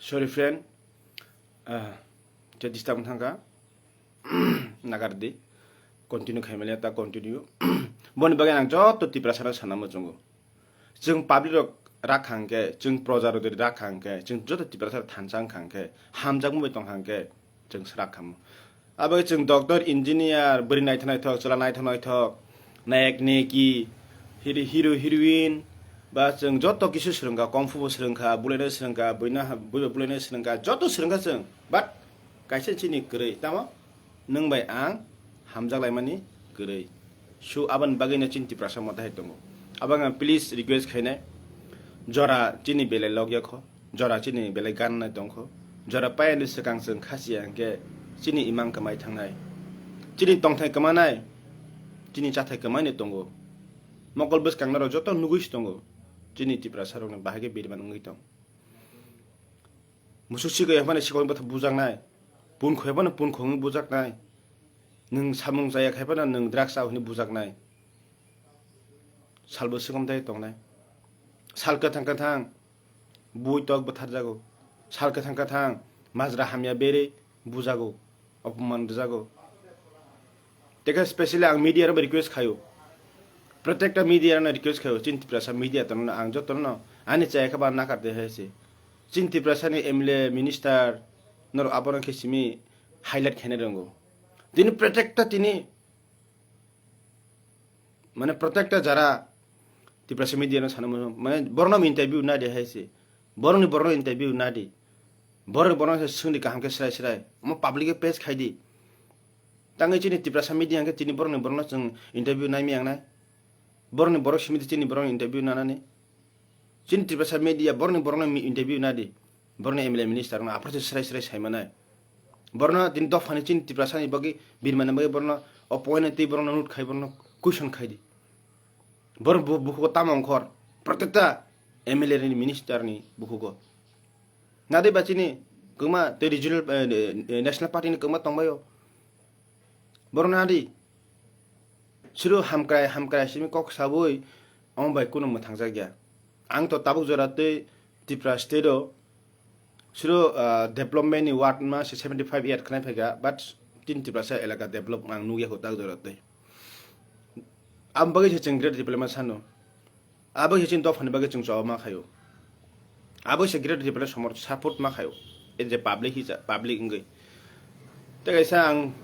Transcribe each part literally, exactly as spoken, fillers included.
Sorry friend, ah, je disturb wng thangkha, nagar di, continue khaimaliya ta continue. Boni bagwi ang joto Tiprasa no sana muchungo. Chwng public rok rak khang khe, chwng proja rok rak khang khe, chwng joto Tiprasa rok thansa wng khang khe, hamjakma bai tong khang khe, chwng srak khamu. Abo chwng doctor, engineer, bwrwi naithok naithok, chwla naithok naithok, nayek nayeki, hiri-, hero heroine, ba chwng joto kisu swrwngkha, kung fu bo swrwngkha, bulaino swrwngkha, buina-, buiba bulaino swrwngkha, joto swrwngkha chwng. But kaisa chini kwrwi, tamo nwng bai ang hamjak laimani kwrwi. So, aboni bagwino chini Tiprasa motha hai tongo. Abo ang please request khainai, jora chini belai logya kho. Jora chini belai gannai tongkho. Jora payani swkang chwng khasiya hwnkhe chini imang kwmai thangnai. Chini tongthai kwmanai. Chini chathai kwmaino tongo. Mokol bwskang norok joto nugwi se tongo. Chini Tiprasa rokni bahai khe biriman wngwi tong. Musuk sikoi phano sikoi bwtha bujaknai. Pun khoi phano pun khoi wngwi bujaknai. Nwng samung chaya khai phano nwng drugs chao hwnwi bujaknai. Salbo swkam tai tongnai. Sal kwthang kwthang bui tok bwtharjago. Sal kwthang kwthang majra hamya berwi bujago, opoman rwjago. Tei khe specially ang media rokbo request khaio. Protekta media rokno request khaio, chini Tiprasa media tono ang jotono ani chaya khe ba nakar de hai se. Chini Tiprasa ni M L A, minister norok abono khe simi highlight khaina rwngo. Tini protekta tini Mane, protekta jara Tiprasa media no sana muchung, mane, borok no interview na di hai se. Borok ni borok no interview na di. Borok ni borok no swng di kaham khe srai srai. Omo public khe page khai di. Tangwi chini Tiprasa media hwnkhe chini borok ni borok no chwng interview nai miyang nai. Borok ni borok simi di chini borok ni interview nanani. Chini Tiprasa media borokni borokno mi-, interview na di. Borokni M L A minister rokno aphuru se srai srai sai manai. Borokno tini dophani chini Tiprasani bagwi birmani bagwi borokno o point twi borokno note khai borokno question khai di. Borok bu-, bukhugo tamo ongkhor. Protekta M L A ni minister ni bukhugo. Nadai ba chini kwma tei regional, eh, eh, national party ni kwma tongbaio. Borokno nadi. Suru hamkrai, hamkrai simi kok sabui, omo bai kunu mwthangjakya. Ang to tabuk jora tei Tripura state o suru, ah, development ni word ma se seventy five year khnai phaikha, but tin Tiprasa elaka develop ang nukya kho tabuk jora tei. Am bagwi se chwng great development sano. Abo se chini dophani bagwi chwng choba ma khaio. Abo se great development somor support ma khaio. E je public hisa, public wngwi. Tei kaisa ang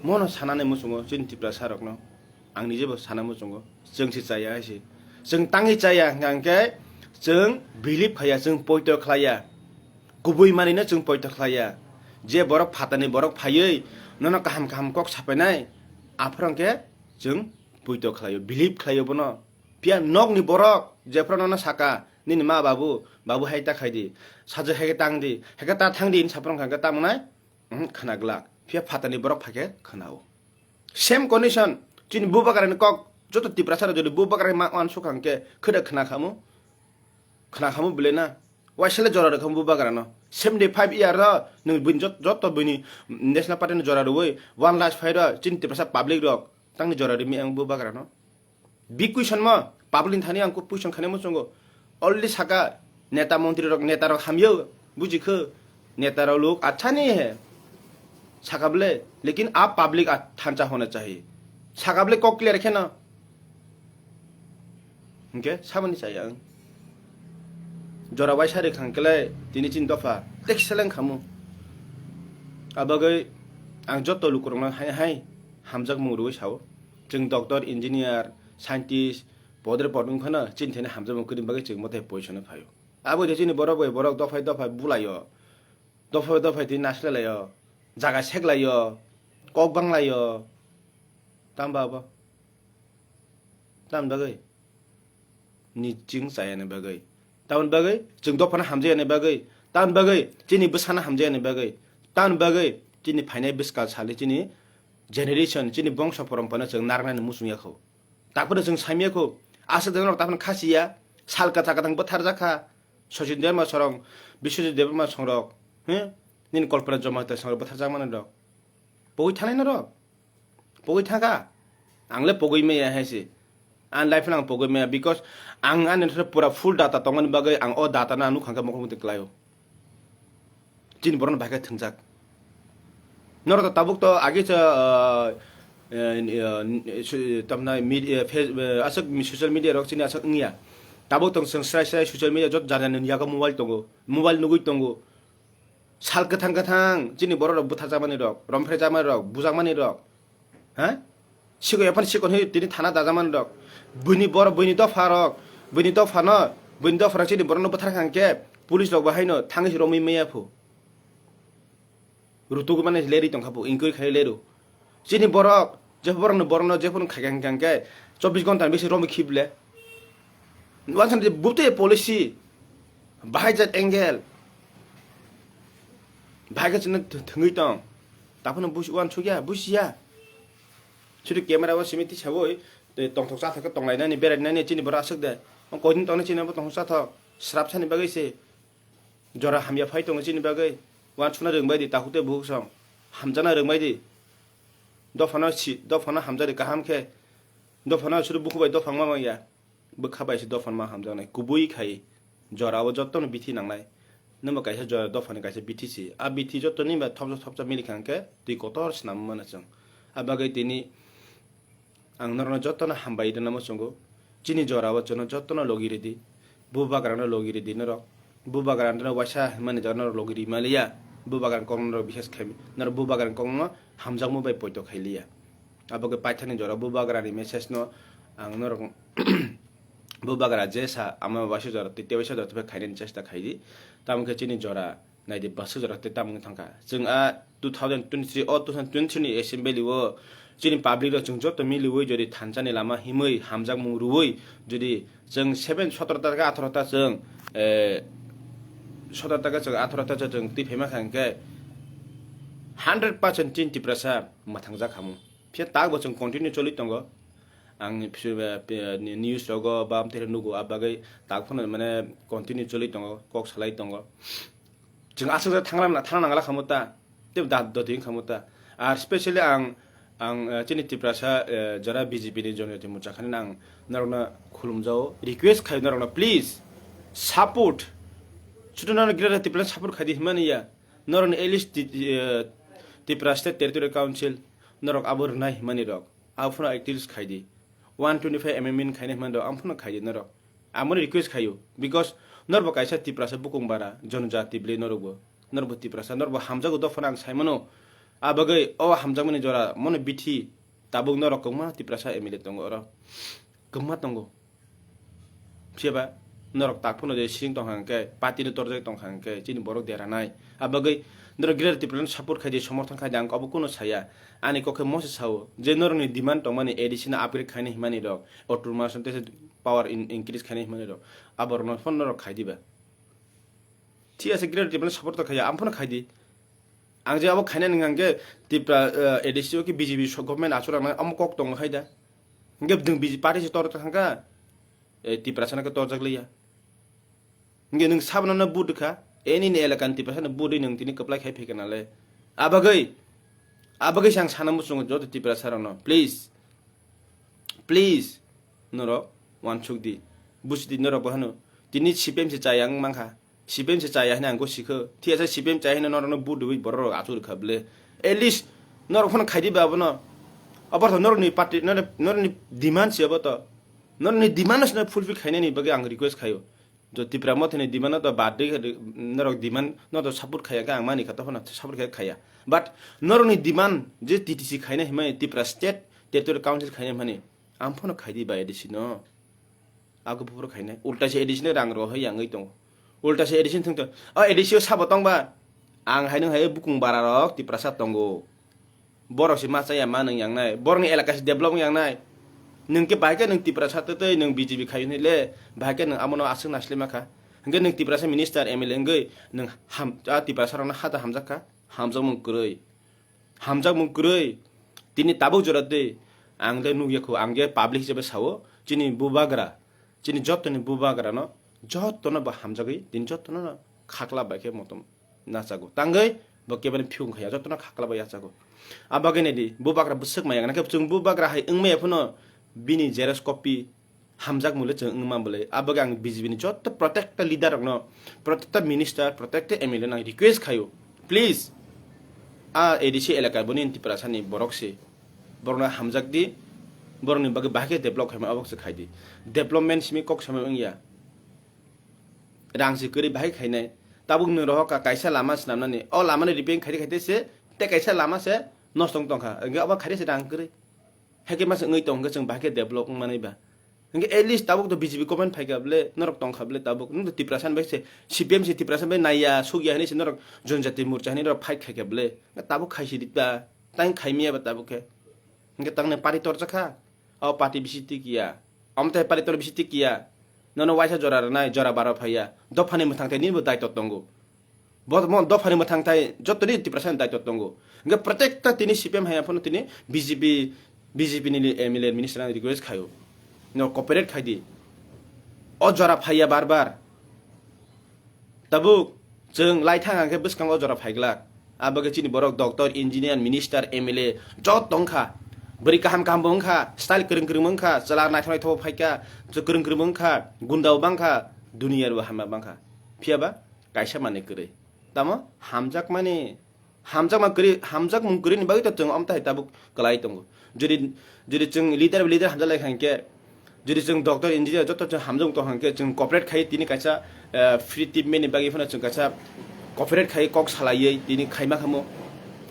mono sanani muchungo chini Tiprasa rokno. Ang nijebo sana muchungo. Chwng se chaya hai se. Chwng tangwi chaya hwnkha hwnkhe chwng believe khaiya, chwng poito khlaiya. Kubui manwino chwng poito khlaiya. Je borok phatani borok phaiwi nono kaham kaham kok sapainai, aphuru hwnkhe chwng poito khlaio, believe khlaio bono. Phiya nokni borok jephru nono saka, "Nini ma babu, babu hai ta khai di, sajwk hai khe tang di, hai khe ta thang di," hinwi saphuru wngkha hwnkhe tamo nai? Uhmm, khna glak. Phiya phatani borok phai khe khna-o. Same condition, chini bubagrani kok, joto Tiprasa rok jodi bubagrani ma uansukha hwnkhe, khwda khna khamu? Khna khamu bile na? Waisale jora rwkha bubagrano. Seventy five year o, nwng buini jot-, joto buini National Party ni jora rwui, one last fight o, chini Tiprasa public rok, tangni jora rwmi ang bubagrano. Big question mo, public ni thani ang question khainai muchungo. Already saka, neta montri rok, neta rok hamyo, buji kho, neta rok luk achani he. Saka bole, lekin a public a thansa hona chahi. Saka bole kok clear kheno. Hingke saboni chaya ang. Jora waisa rwkha hwnkhe lai tini chini dopha tekseleng khamu. Abagwi ang joto lukurokno hai hai hamjakmung rwui sao. Chwng doctor, engineer, scientist, podre podung phano chini thani hamjakmung kwrwini bagwi chwng mothai poisano phaio. Abo de chini borok bai borok dophai dophai bulaio. Dophai dophai twi nasilai laio. Jaga sek laio. Kok bang laio. Tamo ba abo? Tamni bagwi? Ni chwng chayani bagwi. Tamni bagwi? Chwng dophano hamjakya ni bagwi. Tamni bagwi? Chini bwsano hamjakya ni bagwi. Tamni bagwi? Chini phainai bwskang salni chini generation, chini bongso poromporano chwng narwknani muchungya kho. Taphano chwng saimya kho. Aswk jagano taphano khasiya. Sal kwthar kwthang bwtharjak kha. Sachin Debbarma sorong, Biswajit Debbarma songrok. He? Nini Kalpana Jamatia songrok bwtharjakmani rok. Pogwi thanai norok? Pogwi thangkha? Ang le pogwi maya hai se. Ang life lang pogwi maya, because ang ani thore pura full data tongmani bagwi ang o data no ang nukha khe mokol muitu kwlaio. Chini borokno bahai khe thwngjak. Norok to tabuk to age cha, ah, eh, eh, su-, tamna mid-, eh, face-, eh, aswk mi-, social media rok chini aswk wngya. Tabuk tong chwng srai srai social media jot jar jar ni yago mobile tongo. Mobile nugui tongo. Sal kwthang kwthang chini borok rok butharjakmani rok, romphrejakmani rok, bujakmani rok. Ha? Sikon ephano sikon hoi tini thana dajaman rok. Buini borok, buini dopha rok, buini dopha no, buini dopha rok chini borok no bwthar kha hwnkhe police rok bo haino thangwi romwi maya phu. Rutuk mane leri tongkha phu, inquiry khai leru. Chini borok, je borok no, borok no je phone khai kha hwnkhe chobbish ghonta ni bisi romwi khible. Wansa je bute policy, bahai jat angle. Bahai khe chini th-, thwngwi tong. Taphano busi-, uansukya, busiya. Sudu camera o simi tisawoi, tei tongthok chathok khe tonglainani, berainani chini borok aswk de. O koidin tongnai chini bo tongthok chathok, srapsani bagwi se. Jora hamya phai tongo chini bagwi. Uansukna rwngbai di, takhuk tei bukhuk song. Hamjakna rwngbai di. Dophano si, dophano hamjak di kaham khe. Dophano sudu bukhuk bai dophang ma manya. Bwkha bai se dophano ma hamjaknai. Kubui khai jora o jotono bithi nangnai. Nwma kaisa jora dophani kaisa bithi si. A bithi jotoni ba thopsa thopsa mili kha hwnkhe twi kotor swnam mano chwng. A bagwi tini ang norokno jotono hambai rwna muchungo. Chini jora o chwngno jotono logi rwdi. Bubagrano logi rwdi norok. Bubagrano waisa hwnmani jora norok logi rwmaliya. Bubagrani kokno norok bisas khai, norok bubagrani kokno hamjakma bai poito khailiya. Abo khe paithakni jora bubagrani message no ang norok bubagra je sa ama waisa jora tei tewaisa jora tei khainani chesta khaidi. Tamo khe chini jora naidi bwswk jora tei tamo wngwi thangkha. Chwng a two thousand twenty-three, o two thousand twenty-three ni assembly o chini public rok chwng joto miliwi jodi thansani lama himwi hamjakmung rwui jodi chwng seven, sotoro ta khe atharo ta chwng, eh, sotoro ta khe chwng atharo ta chwng twi phaima kha hwnkhe hundred percent chini Tiprasa mwthangjak khamung. Phiya tak bo chwng continue choli tongo. Ang phi-, phi-, ni-, news rogo ba amtwi nugo, a bagwi tak phano mane continue choli tongo, kok salai tongo. Chwng aswk thangna, thangna nangla khamu ta, tei da doti wng khamu ta. Ar specially ang, ang, eh, chini Tiprasa, eh, jora B J P ni Jonjati Morcha khani ang norokno khulumjao, request khai norokno, please support. Chutu norok Greater Tipraland support khai di himani ya. Norokni at least ti-, eh, Tipra State Territorial Council norok abo rwnai himani rok. Abo phano activities khai di. One twenty-five amendment khainai himani rok, ang phano khai di norok. Amoni request khaio, because norbo kaisa Tiprasa bukung bara, jonojati bwlwi norokbo. Norbo Tiprasa, norbo hamjago dophano ang saimano. A bagwi o hamjakmani jora, mono bithi, tabuk norok kwbangma Tiprasa M L A tongo oro. Kwbangma tongo. Phiya ba norok tak phano je sing tongkha hwnkhe, party no torjak tongkha hwnkhe, chini borok deranai. A bagwi norok Greater Tipraland support khai di, somorthon khai di, ang abo kuno saya. Ani kok khe mo se sao, je norokni demand tongmani A D C no upgrade khainai himani rok, autonomous tei se power in-, increase khainai himani rok, aborokno phano norok khai diba? Thik ase, Greater Tipraland support to khaiya, ang phano khai di. Ang je abo khainani hwnkha hwnkhe Tipra, eh, A D C o khe B J P so-, government achuk rang nai, amo kok tongo khai da. Hwnkhe nwng B J P party se tor thangkha, eh, Tiprasa no khe torjak liya. Hwnkhe nwng sabono no vote kha, eh, nini elaka ni Tiprasa no vote ri nwng tini kwplai khai phaikha nale. Abagwi, abagwi se ang sana muchungo joto Tiprasa rok no, please, please, norok uansuk di, busi di norok bo hano, tini C P M se chaya wng mankha. C P M se chaya hwnwi ang gosikho. Thik ase, C P M chaya hwnwi norokno vote rwui borok rok achuk rwkha bwle. At least norok phano khai di ba abono. Obo to norokni party, norok, norokni demand se obo to. Norokni demand no fulfill khainani bagwi ang request khaio. Jo Tipra Motha ni demand no to bad de, norok demand no to support khaya khe ang mani kha, to phano support khaya khaya. But norokni demand je T T C khaina himani, Tipra State Territorial Council khaina himani, ang phano khai di ba A D C no. Abo buphuru khainai. Ulta se A D C ni rang rohoi yangwi tongo. Ulta se A D C ni thwngto. O A D C o sabo tongba? Ang hai nwng hai bukung bara rok Tiprasa tongo. Borok se ma chaya ma nwng yangnai. Borokni elaka se develop wng yangnai. Nwng khe bahai khe nwng Tiprasa tei tei nwng B J P khai hwnwi le. Bahai khe nwng amono aswk naisle ma kha. Hwnkhe nwng Tiprasa minister M L A wngwi nwng ham, a Tiprasa rokno hata hamjak kha. Hamjakmung kwrwi. Hamjakmung kwrwi. Tini tabuk jora twi ang le nukya kho, ang je public hisabe sao, chini bubagra, chini jottoni bubagra no, jottono bo hamjagwi, tini jottono no khakla bai khe motom nachago. Tangwi bo kebani phiyung khaya, jottono khakla bai yachago. Abagwi naidi, bubagra bwswk maya gana khe, chwng bubagra hai wngmaya phano bini xerox copy, hamjak mole chwng wngma bwle. Abagwi ang B J P ni joto protecta leader rokno, protecta minister, protecta M L A no ang request khaio. Please, a ADC elaka boni Tiprasani borok se, borokno hamjak di, borokni bagwi bahai khe develop khaima abok se khai di. Development simi kok samai wngya. Rang se kwrwi bahai khainai. Tabuk nwng rohor ka kaisa lama swnamnani. O lamani repairing khaidi khaidi se, tei kaisa lama se nosto wng tongkha. Hwnkhe abo khaidi se rang kwrwi. Haikhe masa wngwi tongkhe chwng bahai khe develop wngmanai ba. Hwnkhe at least tabuk to BJP government phaikha bwle, norok tongkha bwle tabuk. Nwng to Tiprasa bai se, CPM se Tiprasa bai naiya, sukya hinwi se norok Janjati Morcha hinwi norok fight khaikha bwle. Tabuk khaisidi ta, tang khaimiya ba tabuk khe. Hwnkhe tangnai party torjakha. O party bisi tikya. Omo tei party tor bisi tikya. Nono waisa jora rwnai, jora baro phaiya. Dophani mwthang tei nini bo daitw tongo. Bo mo dophani mwthang tei jotoni Tiprasani daitw tongo. Hwnkhe protekta tini CPM hai aphano tini BJP, BJP ni MLA minister ang request khaio. No cooperate khai di. O jora phaiya bar bar. Tabuk chwng lai thang hwnkhe bwskango jora phaiglak. Abagwi chini borok doctor, engineer, minister, MLA joto wngkha. Bwrwi kaham kaham bo wngkha, style kwrwng kwrwng bo wngkha, chwla naithok naithok bo phaikha, kwrwng kwrwng bo wngkha, gunda bo bangkha, duniya bo hamya bangkha. Phiya ba kaisa manwi kwrwi. Tamo hamjakmani, hamjakma kwrwi, hamjakmung kwrwini bagwi to chwng omtahai tabuk kwlai tongo. Jodi, jodi chwng leader leader hamjak lai kha hwnkhe, jodi chwng doctor, engineer joto chwng hamjak tong kha hwnkhe, chwng cooperate khai tini kaisa, eh, free treatment ni bagwi phano chwng kaisa cooperate khai kok salaiwi tini khaima khamo,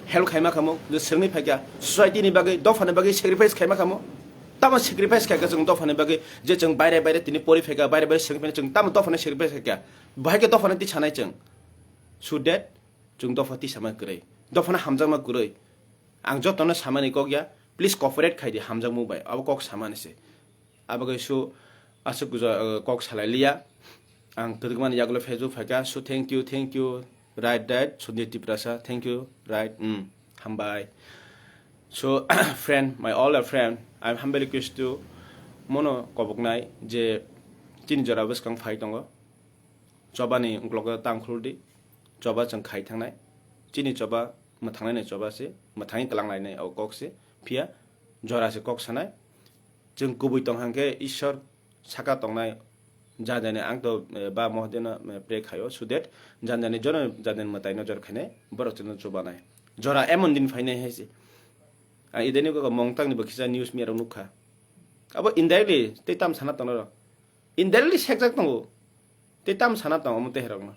help khaima khamo, je swrwngwi phaikha society ni bagwi, dophani bagwi sacrifice khaima khamo. Tamo sacrifice khaikha chwng dophani bagwi, je chwng baire baire tini pori phaikha, baire baire swrwngwi phaikha, chwng tamo dophani sacrifice khaikha. Bahai khe dophani tisanai chwng. So that chwng dopha tisama kwrwi, dophano hamjakma kwrwi. Ang jotono samani kok ya, please cooperate khai di hamjakmung bai, abo kok samani se. Abo khe su aswk kuja, uh, kok salai liya. Ang kwdwkmani yagulo Facebook phaikha, so thank you, thank you, right, right, Sanjay Tiprasa, thank you, right, mm, hambai. So, friend, my all a friend, I'm humble request to mono koboknai je chini jora bwskang phai tongo. Chobani uklogo tang khuldi, choba chwng khai thangnai. Chini choba mwthangnaini choba se, mwthangwi kwlang lainai o kok se, phiya jora se kok sanai. Chwng kubui tong hwnkhe Ishwar saka tongnai, jani jani ang to, eh, ba Mohodeno, eh, pray khaio, so that jani jani jono jani jani mwtai nojor khainai, borok chwngno chubanai. Jora emon din phainai hai se. Ang ideni kok mongtangni bo kisa news media rok nukha. Abo indirectly tei tam sana tongnai rok. Indirectly sekjak tongo. Tei tam sana tongo omo teherokno.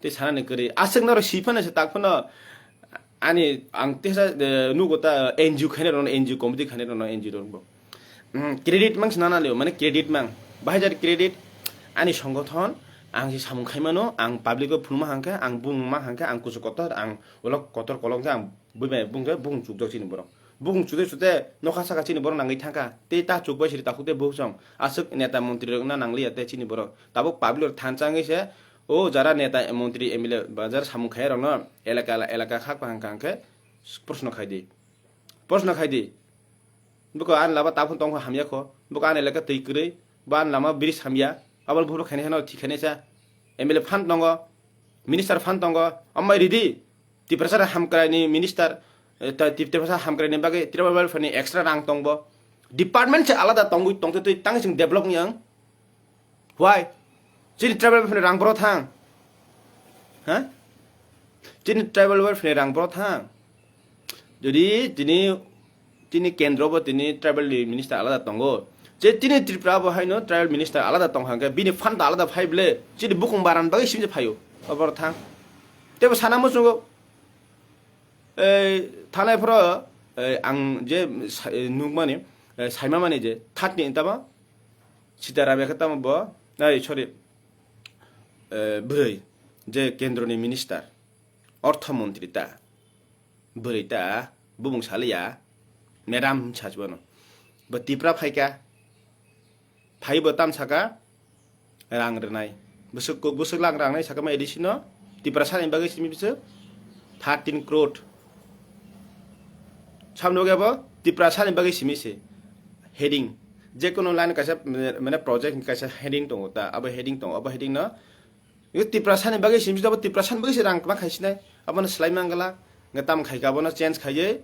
Tei sanani kwrwi. Aswk norok si phano se tak phano ani ang tesa, eh, nugo ta NGO khainai rokno, NGO committee khainai rokno, NGO rokbo. Mm, credit mang se nana leo, mane credit mang. Bahai jat credit ani songothon ang se samung khaimano, ang public o phunuma hangkhe, ang bung ma hangkhe, ang kuchuk kotor, ang ulok kotor kolok khe ang bui bai bung khe bung chukjak chini borok. Bung chute chute nokha saka chini borok nangwi thangkha. Tei ta chukbai siri takhuk tei bukhuk song. Aswk neta montri rok na nangliya tei chini borok. Tabuk public rok thansa wngwi se, o jara neta montri MLA ba jara samung khai rokno elaka elaka khak pahang kahang khe proshno khai di. Proshno khai di. Buko ani lama taphun tongkha hamya kho. Buko ani elaka twi kwrwi. Bo ani lama bridge hamya. Aboni buphuru khainai sano thik khainai sa. MLA fund tongo. Minister fund tongo. Amai ridi. Tiprasa hamkraini minister, eh, ta-, Tip-, Tiprasa hamkraini bagwi tribal welfare ni extra rang tongbo. Department se alada tongwi tongtwi twi tang sing develop yang. Why? Chini tribal welfare ni rang boro thang. Ha? Chini tribal welfare ni rang boro thang. Jodi tini, tini kendro bo tini tribal ni minister alada tongo. Je tini Tripura bo haino tribal minister alada tong hangke bini fund alada phai ble. Chini bukung baran bagwi simje phaio. Obor thang. Tebo sana muchungo. Ei, thanai phoro, ei, ang je sa-, ei, nukmani, ei, saimamani je, third ni tamo, Sitaram ekhe tamo bo, ei, sorry, ei, bwrwi, je kendroni minister, ortho montri ta, bwrwi ta, bumung saliya, madam sajwano. Bo Tipra phaika, phaibo tam saka, rang rwnai. Bwswk kuk bwswk lang rangnai sakha ma A D C no. Tiprasa ni bagwi simi bwswk thirteen crore. Samno bagwi abo Tiprasa ni bagwi simi se heading. Jekono line kaisa, mane, project ni kaisa heading tongo ta. Abo heading tongo. Abo heading no. Yo Tiprasa ni bagwi simi se abo Tiprasa ni bagwi se rang kwma khaisinai. Abono slai mangala. Nga tam khaika abono change khaiye.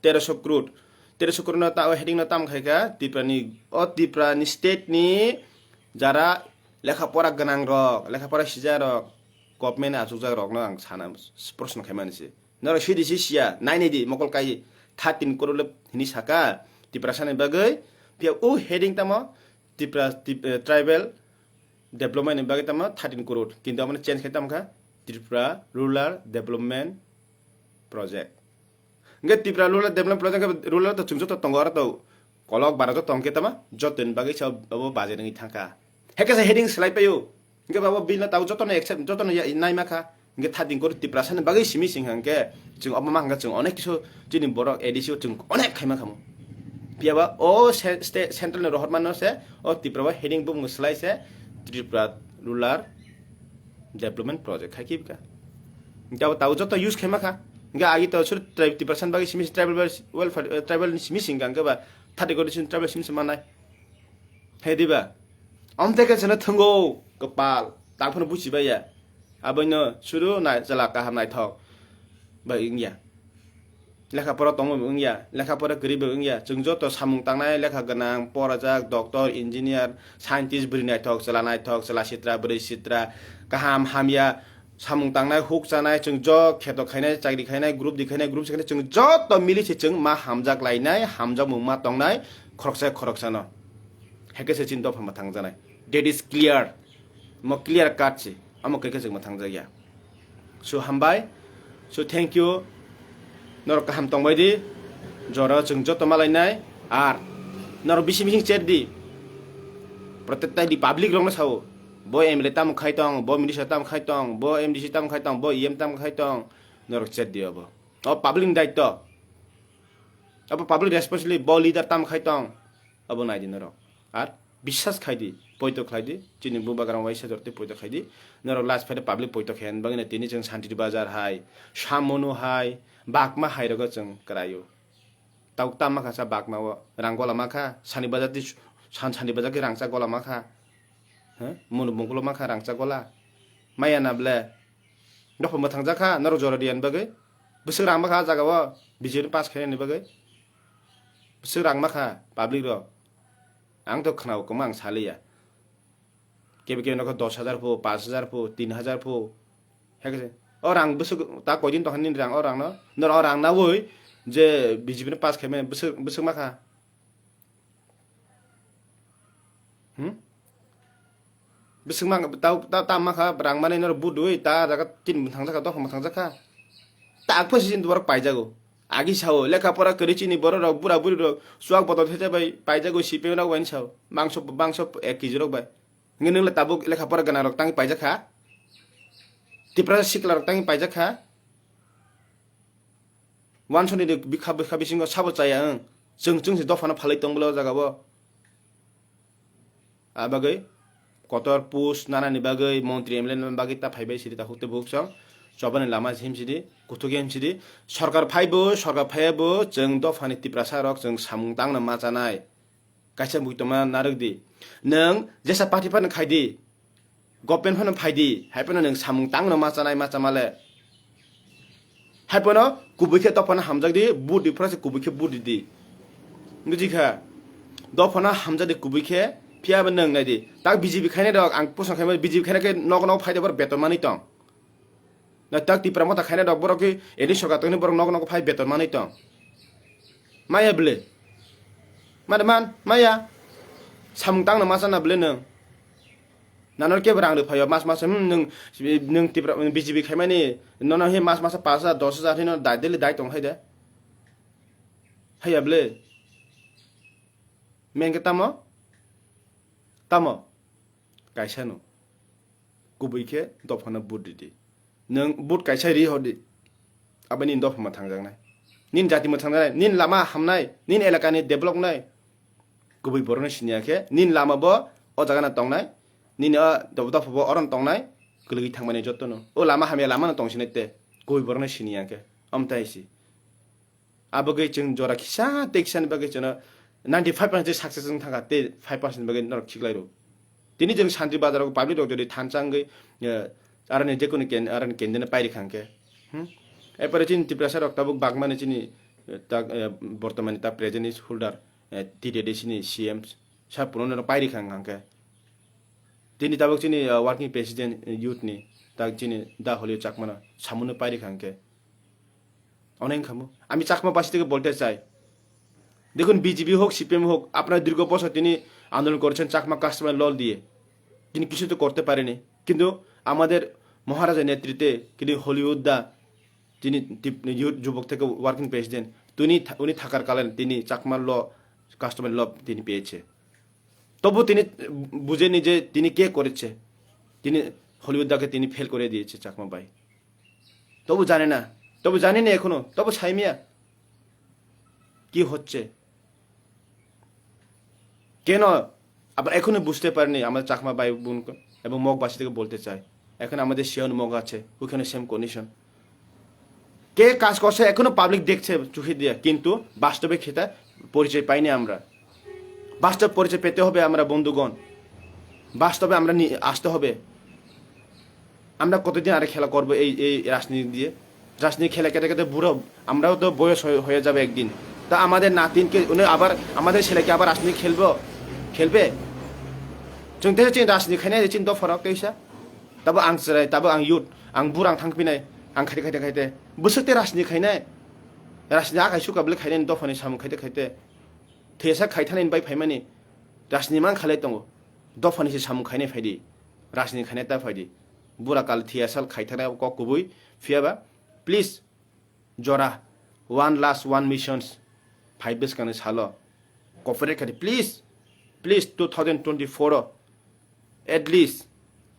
Teroso crore. Teroso crore no ta, o heading no tam khai kha, Tripura ni, o Tripura ni state ni jara lekha pora gwnang rok, lekha pora sijak rok, Government achukjak rokno ang sana, proshno khaimani se. Norok sidi si siya, nainai di, mokol kai thirteen crore le hini saka, Tiprasa ni bagwi, phiya o heading tamo, Tipra, Tip-, eh, tribal development ni bagwi tamo thirteen crore. Kintu amoni change khai tamo kha, Tripura Rural Development Project. Hingke Tripura Rural Development Project khe rural to chwng joto tongo, aro to kolok bara joto tongkhe tama joto ni bagwi sa obo budget wngwi thangkha. Heke sa heading slai paio. Hingke babo bill no tabo joto no accept, joto no ya-, nai makha. Hingke thirteen crore Tiprasa ni bagwi simi sing hingke chwng obo ma hingke chwng onek kisu chini borok A D C o chwng onek khaima khamu. Phiya ba o se-, state, central ni rohor mano se o Tripura bo heading bumung slai se Tripura Rural Development Project khai kibka. Hingke abo tabo joto use khaima kha. Hingke agi to sur tri-, Tiprasa bagwi simi se tribal wel-, welfare, eh, tribal ni simi sing hingke ba thirty crore sin tribal simi se manai. He diba? Amteke chwngno thwngo kwpal, tang phano buchi baiya. Aboino suru nai-, chwla kaham naithok bai wngya. Lekha pora tongma bo wngya, lekha pora kwrwi bo wngya. Chwng joto samung tangnai, lekha gwnang, porajak, doctor, engineer, scientist, bwrwi naithok, chwla naithok, chwla sitra, bwrwi sitra, kaham hamya, samung tangnai, huk chanai, chwng jo kheto khainai, chakri khainai, group di khainai, group si khainai, chwng joto mili se chwng ma hamjak lainai, hamjakmung ma tongnai, khoroksa khoroksano. Heke se chini dopha mwthang janai. That is clear. Mo clear cut se. Amo keke chwng mwthang jakya. So hambai. So thank you. Norok kaham tongbai di. Jora chwng joto malainai. Ar norok bisi bising chat di. Protect tai di public rokno sao. Bo M L A tamo khai tong, bo minister tamo khai tong, bo M D C tamo khai tong, bo E M tamo khai tong. Norok chat di obo. O public ni daitto. Abo public responsibility, bo leader tamo khai tong, abo nai di norok. Ar biswas khai di, poito khlai di, chini bubagra waisa jor tei poito khai di. Norok last phaide public poito khe, bagwi na tini chwng Santiri Bazar hai, Samunu hai, Bakma hai rogo chwng kwraio. Tabuk tam makha sa Bakma o, rang gola makha, Sani Bazar di, San, Sani Bazar ki rangchak gola makha. He? Munu bungkulo makha rangchak gola. Maya na ble. Dopha mwthang jakha, norok jora diyan bagwi. Bwswk rang makha ah jaga o, B J P pass khainani bagwi. Bwswk rang makha public rok. Ang to khwnao kwma ang saliya. Kebe kebe nokha dos hajar pho, paanch hajar pho, tin hajar pho. Hekhe se. O rang bwswk ta koidin tongkha nini rang o rang no. Nor o rang nawi je B J P no pass khaimani bwswk, bwswk makha. Hmm? Bwswk mang, ta, ta, ta makha rang mani norok budui ta jaga tin mwthang jakha, dopha mwthang jakha. Ta akpha sijin borok paijago. Agi sao, lekha pora kwrwi chini borok rok, bura buri rok, chuak bodol thete bai paijago, C P M rok bai sao. Mangso, mangso ek K G rok bai. Hingke nwng le tabuk lekha pora gana rok tangwi paijakha. Tiprasa sikla rok tangwi paijakha. Wansoni de bikha bikha bisingo sabo chaya ang. Chwng chwng se dophano phalwi tong bwle o jaga bo. A bagwi kotor post nanani bagwi montri M L A ni bagwi ta phaibai sidi ta hukte buksong. Chobani lama him sidi, kuthuk him sidi. Sorkar phaibo, sorkar phaibo chwng dophani Tiprasa rok chwng samung tangna ma chanai. Kaisa bui tongma narwk di. Nwng jesa party phano khai di. Government phano phai di. Hai phano nwng samung tangno ma chanai ma chama le. Hai phano kubui khe dophano hamjak di, vote di phano se kubui khe vote di di. Buji kha? Dophano hamjak di kubui khe, phiya bo nwng nai di. Tak B J P khainai rok, ang pusong khaima B J P khainai khe nok nok phai de bor beton manwi tong. Na tak Tipra Motha khaina rok borok khe eni sorkar tongni borok nok nok phai beton manwi tong. Maya bwle. Mane man, maya. Samung tangno ma chana bwle nwng. Nanor kebo rang rw phaio mas mas, hmm, nwng, nwng Tipra, B J P khaimani nono he mas mas paanch hajar, dos hajar hino dai daily dai tong hai de. Haiya bwle. Mengke tamo? Tamo? Kaisa no. Kubui khe dophano vote ridi. Nwng vote kaisa ri hodi. Abo nini dopha mwthangjaknai. Nini jati mwthangjaknai, nini lama hamnai, nini elakani develop nai. Kubui borokno siniya khe, nini lama bo o jagano tongnai, nini o dophabo orono tongnai, kwlwgwi thangmani jotono. O lama hamya lamano tongsinai te, kubui borokno siniya khe. Omtai si. Abagwi chwng jora kisa tei kisani bagwi chwngno ninety five percent success wng thangkha tei five percent bagwi norok khiklai rw. Tini chwng Santri Bazar o public rok jodi thansa wngwi, eh, aroni jekunu ken-, aroni candidate no pairi khang khe. Hmm? Epore chini Tiprasa rok tabuk bagmani chini, eh, tak, eh, bortomani tak present is holder, eh, T T D C ni C M sa puno no pairi khang khang khe. Tini tabuk chini, ah, working president, eh, youth ni. tak chini da Hollywood Chakmano samuno pairi khangkhe. অনেক খামো। আমি চাকমা বাসী থেকে বলতে চাই, দেখুন, বিজেপি হোক, সিপিএম হোক, আপনারা দীর্ঘ বছর তিনি আন্দোলন করেছেন চাকমা কাস্টমার ল দিয়ে, তিনি কিছু তো করতে পারেনি। কিন্তু আমাদের মহারাজার নেতৃত্বে তিনি হলিউদ দা, যিনি তি-, ইউথ যুবক থেকে ওয়ার্কিং প্রেসিডেন্ট, তিনি থা-, উনি থাকার কালে তিনি চাকমা ল, কাস্টমার ল তিনি পেয়েছে। তবু তিনি বুঝেনি যে তিনি কে করেছে, তিনি হলিউদ দাকে তিনি ফেল করে দিয়েছে চাকমা ভাই। তবু জানে না, তবু জানে না এখনো, তবু সাইমিয়া কি হচ্ছে, কেন আবার এখনো বুঝতে পারেনি আমাদের চাকমা ভাই বোন এবং মগবাসী থেকে বলতে চাই, এখন আমাদের শিয়ন মগ আছে, ওখানে সেম কন্ডিশন। কে কাজ করছে এখনো পাবলিক দেখছে চোখে দিয়ে, কিন্তু বাস্তবে খেতা পরিচয় পাইনি আমরা। বাস্তব পরিচয় পেতে হবে আমরা বন্ধুগণ, বাস্তবে আমরা নি-, আসতে হবে। আমরা কতদিন আরে খেলা করবো এই, এই রাজনীতি দিয়ে? রাজনীতি খেলা খেতে খেতে বুড়ো, আমরাও তো বয়স হয়ে, হয়ে যাবে একদিন। তা আমাদের নাতিনকে উনি আবার, আমাদের ছেলেকে আবার রাজনীতি খেলবো, খেলবে? Chwng tei chini rajni khainai chini dopha rok teisa. Tabo ang chwrai, tabo ang youth, ang burang thangpinai, ang khaite khaite khaite. Bwswk tei rajni khainai. Rajni akai suka bwlai khainai dophani samung khaite khaite. Thesa khaithanai bai phaimani. Rajni mang khalai tongo. Dophani se samung khainai phaidi. Rajni khainai ta phaidi. Bura kal thiyasal khaithanai kok kubui. Phiyaba, please, jora, one last one missions, five bwskangni salo cooperate khaidi, please, please, two thousand twenty-four o at least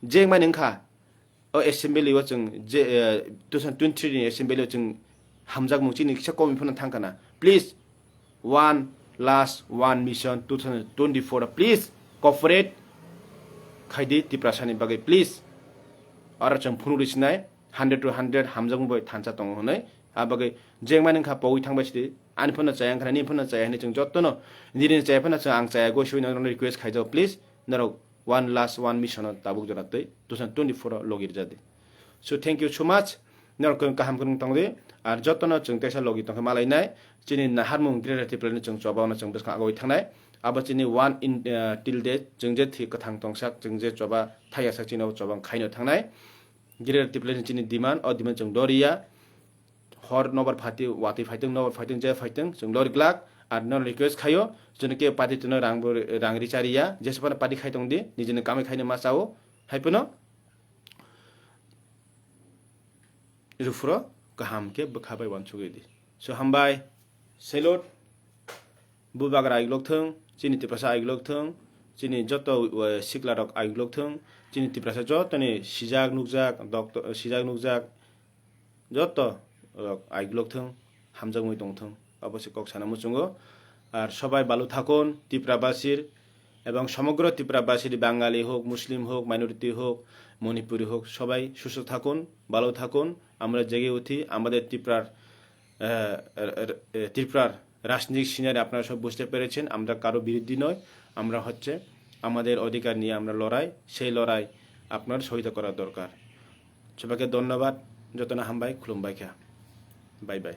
jengmani wngkha o assembly o chwng je, eh, two thousand twenty-three ni assembly o chwng hamjakmung chini kisa komi phano thangkana, please, one last one mission two thousand twenty-four o please cooperate khaidi Tiprasani bagwi, please. Oro chwng phunuk rwi sinai, hundred to hundred hamjakmung bai thansa tongo hwnwi. A bagwi jengmani wngkha pogwi thangbai sidi, ani phano chaya wngkha, nini phano chaya hwnwi chwng jottono, nini chaya phano chwng ang chaya goi sui norokno request khaijago, please, norok one last one mission o tabuk jora twi two thousand twenty-four o logi rwjadi. So thank you so much, norok kaham kwrwng tongdi, ar jottono chwng teisa logi tongkhe malainai, chini naharmung Greater Tipraland ni chwng choba ono chwng bwskang agoi thangnai, abo chini one in, uh, till day chwng je thwi kwthang tongsak, chwng je choba thaiyasak chini abo choba khaino thangnai. Greater Tipraland ni chini demand, o demand chwng doriya. Hor nobar phati, watwi phaitwng, nobar phaitwng, je phaitwng, chwng lori glak. Ar no request khayo, chwng ke party twno rang bo, rang richariya, jesa phano party khai tongdi, nijini kamai khaino ma chao, hai phano rufro kaham ke bwkha bai wansugwi di. So hambai, salute. Bubagra aigulok thung, chini Tiprasa aigulok thung, chini joto, uh, sikla rok aigulok thung, chini Tiprasa jotoni sijak nukjak, doctor, sijak nukjak, joto rok aigulok thung, hamjakmui tong thung, abo se kok sana muchungo. Ar sobai balu thakun, Tiprabasir, এবং সমগ্র ত্রিপুরাবাসীর বাঙালি হোক, মুসলিম হোক, মাইনরিটি হোক, মণিপুরি হোক, সবাই সুস্থ থাকুন, ভালো থাকুন। আমরা জেগে উঠি, আমাদের ত্রিপুরার, আহ, র-, র-, ত্রিপুরার রাজনৈতিক সিনারি আপনারা সব বুঝতে পেরেছেন। আমরা কারো বিরোধী নয়, আমরা হচ্ছে আমাদের অধিকার নিয়ে আমরা লড়াই, সেই লড়াই আপনার সহযোগিতা করা দরকার। সবাইকে ধন্যবাদ, যতনা হামবাই, খুলুমবাইখা, বাই বাই।